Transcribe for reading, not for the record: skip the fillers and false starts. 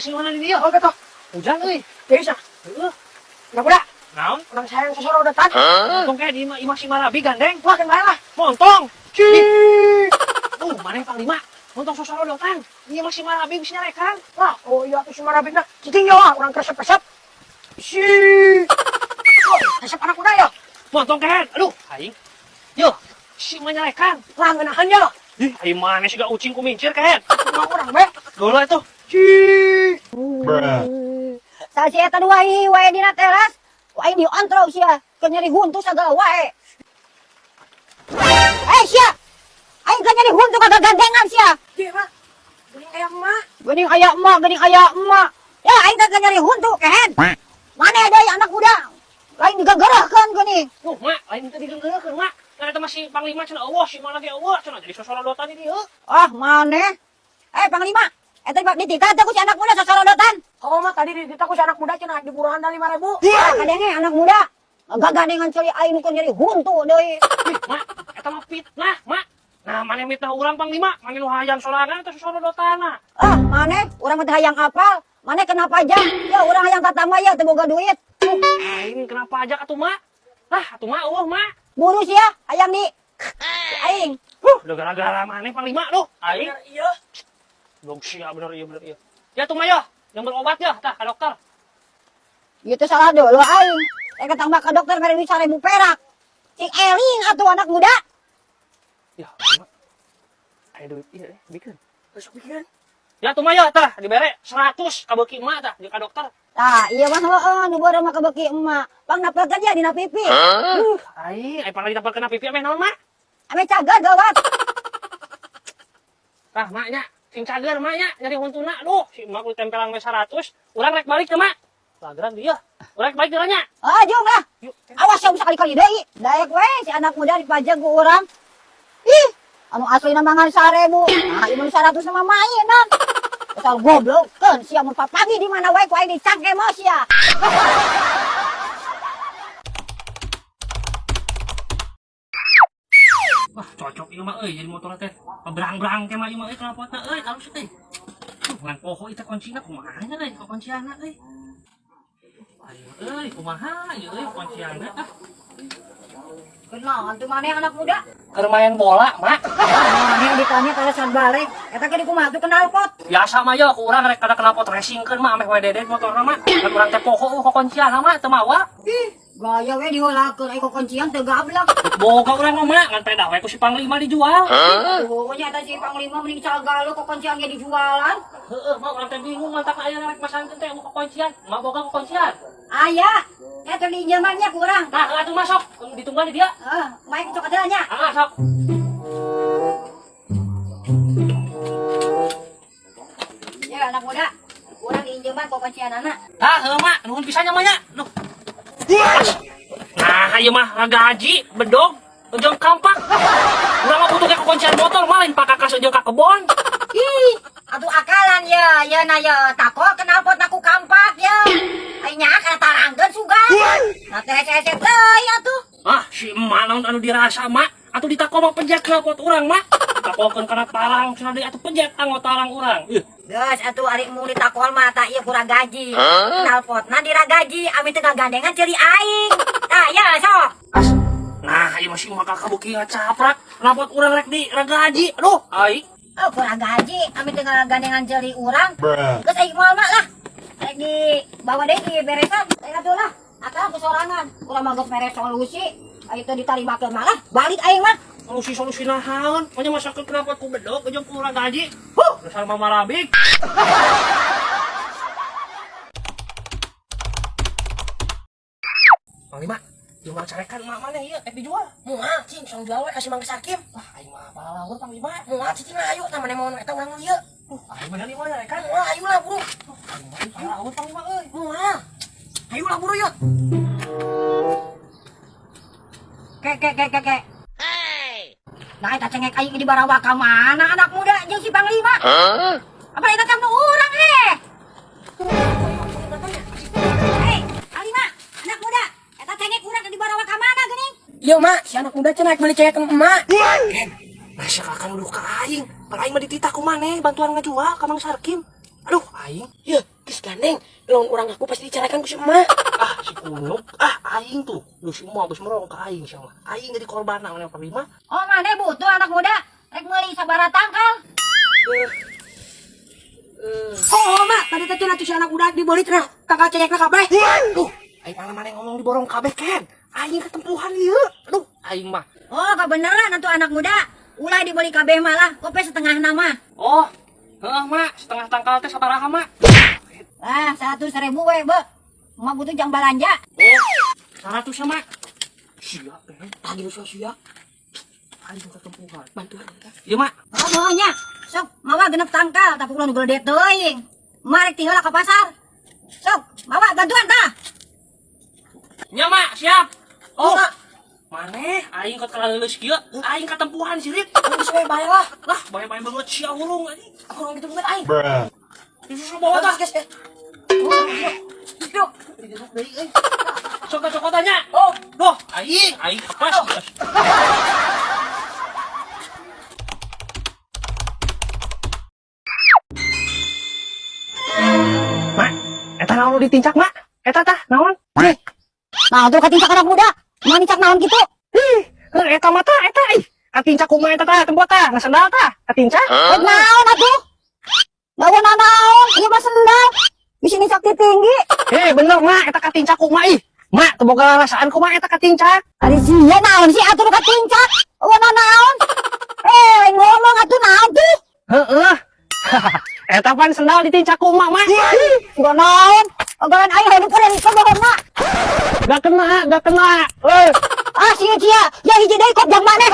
Kesini di dieu. Oh, gitu. Hujan euy. Bisa. Heeh. Anak muda, Naon? urang sayang sosorodotan. Montong kayak di imah si Marabi gandeng. Wah, kan bae lah. Montong. Cih. Mana panglima? Montong sosorodotan. Ieu mah si Marabi geus nyarekan. Wah, oh iya tuh si Marabi nah. Cicing ya, wah, urang resep-resep. Si. Oh, resep anak muda ya. Montong kehed. Aduh, aing. Yo, si mah nyarekan. Lah, ngeunahan ya. Ih, aing mana sih gak ucing ku mincir kehed. Kumaha urang be? Geuleuh atuh. Cih. Sa si eta nu wae wae dina teras, aing diontrog sia, keur nyeri huntu sagala wae. Eh sia, aing keur nyeri huntu kagagandengan sia. Di mah. Geuning aya emak. Geuning aya emak, geuning aya emak. Ya aing teh keur nyeri huntu kehed. Maneh deui anak muda. Lain digagerahkeun geuning. Tuh, mak, lain teu digeunggeurkeun, mak. Kan eta masih panglima cenah eueuh, si mana ge eueuh cenah jadi sosorodotan di dieu. Ah maneh. Eh panglima, eta dititah teh ku si anak muda sosorodotan. Oh, mah tadi dititah ku si anak muda cenah diburuhan da 5.000. Ah kadenge anak muda. Gagandengan ceuli aing nu keur nyeri huntu deui. Ih, mak, eta mah fitnah, mak. Nah, maneh mitnah urang panglima, maneh nu hayang sorangan eta sosorodotanna. Ah, maneh urang mah teu hayang apal. Maneh kenapa aja? Ya urang hayang tatamba ya teu boga duit. Aing kenapa aja atuh, mak? Lah, atuh mak eueuh, mak. Buru sia hayang di aing. Udah gara-gara maneh panglima duh, aing. Bener iya. Dong sia bener iya bener iya. Ya tuh mah ya, yang berobat ya, tah ka dokter. Ieu teh salah deuleu aing. Eh ketambah ka dokter mere duit 1.000 perak. Cing eling atuh anak muda. Ya, mak. Aya duit ieu eh, bikeun. Geus bikeun. Ya tuh mah ya, tah dibere 100 ka beuki emak tah jeung ka dokter. Tah, ieu mah heueuh nu beureum mah ka beuki emak. Pang napelkeun ya dina pipi. Aing, aing pang ditapelkeun na pipi ameh naon, mak? Ame cager gawat. Tah, mak nya, sing cager mak nya, nyari huntuna. Duh, si emak kudu tempelan we 100. Urang rek balik teh, mak. Lageran dia. Urang rek balik deui nya. Ah, jung lah. Yuk. Awas ya sekali-kali deui. Daek we si anak muda dipajang ku urang. Ih, anu aslina mangan 1.000. Nah, ieu mun 100 mah mainan. Asal goblok keun sia mun papanggih di mana wae ku aing dicangke mah sia. Wah, cocok ieu mah euy jadi motor teh. Paberang-berang teh mah ieu mah euy knalpotna euy alus teh. Duh, urang poho ieu teh kuncina kumaha nya euy, kunciana euy. Ayo euy, kumaha ieu euy kunciana ah. Kunaon tuh maneh anak muda? Keur main bola, mak. Maneh ditanya kalesan balik. Eta ge dikumaha tuh knalpot. Biasa mah yo ku urang rek kada knalpot racing keun mah ameh WDD motorna mah. Kan urang teh poho kunciana mah teu mawa. Ih, gaya we diheulakeun ai kuncian teu gablek. Boga urang mah mak, ngan pedah we ku si Panglima dijual. Pokoknya eta si Panglima mending cagalu kuncian ge dijualan. Heeh, mah urang teh bingung mantak aya rek masangkeun teh ku kuncian. Mak boga kuncian. Aya, eta diinjeman nya ku urang. Nah, atuh masuk, ditungguan di dia. Heeh, main cok atuh nya. Ah, sok. Ya anak muda, urang diinjeman ku kuncianana. Tah, heuh mak, nuhun pisan nya mah nya. Duh. Nah, ieu mah ragaji, bedog, jeung kampak. Urang mah butuh kuncian motor mah lain pakakas jeung ka kebon. Ih, atuh akalan ya, ya na ya takol knalpot na ku kampak ya. Ai nya kana tarangkeun sugan. Nah teh hese-hese teuing atuh. Ah, si emak naon anu dirasa mak? Atuh ditako mah pejet knalpot urang mak. Takolkeun kana tarang cenah deui atuh pejet anggo tarang urang. Ih, Geus atuh ari mung ditakol mah tah ieu kurang gaji. Knalpotna diragaji ami teu ngagandengan ceuli aing. Tah ya sok. As. Nah, ieu mah si emak kabuki ngacaprak. Knalpot urang rek di ragaji. Aduh, aing. Oh, kurang gaji, ami teu ngagandengan ceuli urang. Geus aing moal mak lah. Rek dibawa deui di beresan. Rek atuh lah. Akal ku sorangan. Urang mah geus mere solusi. Aing teu ditarimakeun malah balik aing mah. Solusi-solusi naon? Pokoknya masakeun knalpot ku bedog jeung ku ragaji. Huh, dasar mama rabik. Panglima, ieu mah carekan emak maneh ieu rek dijual. Moal cing song jual we ka si Mang Sarkim. Wah, aing mah palawur Panglima. Moal cicing lah ayo tah maneh mau eta urang ieu. Duh, aing bener ieu mah nyarekan. Moal ayo lah buru. Aing mah palawur Panglima euy. Moal. Ayo lah buru yuk. Ke ke ke ke ke. Nah, eta cengek aing di barawa ka mana anak muda jeung si Panglima? Apa eta teh nu urang eh? Hei, Panglima, anak muda, eta cengek urang di barawa ka mana geuning? Ieu mak, si anak muda cenah rek meuli cengek emak. Nah, sia kakak nuduh ka aing. Pan aing mah dititah ku maneh bantuan ngajual ka Mang Sarkim. Aduh, aing. Ieu, Geus gandeng, lamun urang ngaku pasti dicarakan ku si emak. Ah, si kunyuk. Ah, aing tuh. Duh, si emak geus merong ka aing sia mah. Aing jadi korban maneh Pak Bima. Oh, maneh butuh anak muda. Rek meuli sabaraha tangkal. Oh, mak, tadi teh cenah si anak muda dibeli cenah tangkal cengekna kabeh. Duh, aing mana maneh ngomong diborong kabeh ken. Aing ketempuhan ieu. Aduh, aing mah. Oh, kebenaran atuh anak muda. Ulah dibeli kabeh malah, kope setengah nama. Oh, heeh mak, setengah tangkal teh sabaraha mak? Ah, 100.000 we, Be. Emak butuh jang balanja. Oh, 100 ya mak. Siap, eh. Tadi nu sia Aing ketempuhan. bantuan teh. Iya mak. Oh, bohongnya. Sok, mawa genep tangkal, tapi ulah nu gede teuing. Marek tinggal ke pasar. Sok, mawa bantuan tah. Nya mak, siap. Oh, Mak. maneh aing kot kaleuleus kieu, aing katempuhan sirit. Geus we bae lah. Lah, bae-bae banget sia urung anjing. Aku orang gitu banget aing. Susu bawa tah. Geus geus. Yuk. Sok cokotanya. Oh, doh, aing, aing kepas. Mak, eta naon nu ditincak, Mak? Eta tah naon? Nah, tuh katincak anak muda. Mau nincak naon gitu? Ih, heuh, eta mah tah, eta ih. Katincak kumaha eta tah, tempo tah, na sendal tah, katincak. Rek naon atuh? Bawa naon? Ieu mah sendal. Bisa nincak ti tinggi. Eh, bener, Mak, eta katincak kumaha ih. Mak, teu boga rasaan kumaha eta katincak. Ari sia naon sih atuh nu katincak? Bawa naon? Eh, lain ngomong atuh naon tuh? Heeh. Eta pan sendal ditincak ku emak, Mak. Enggak naon. Ogolan aing hayang keren kabohongna. Gak kena, gak kena. Eh, Ah, sia sia. Ya hiji deui kop jang maneh.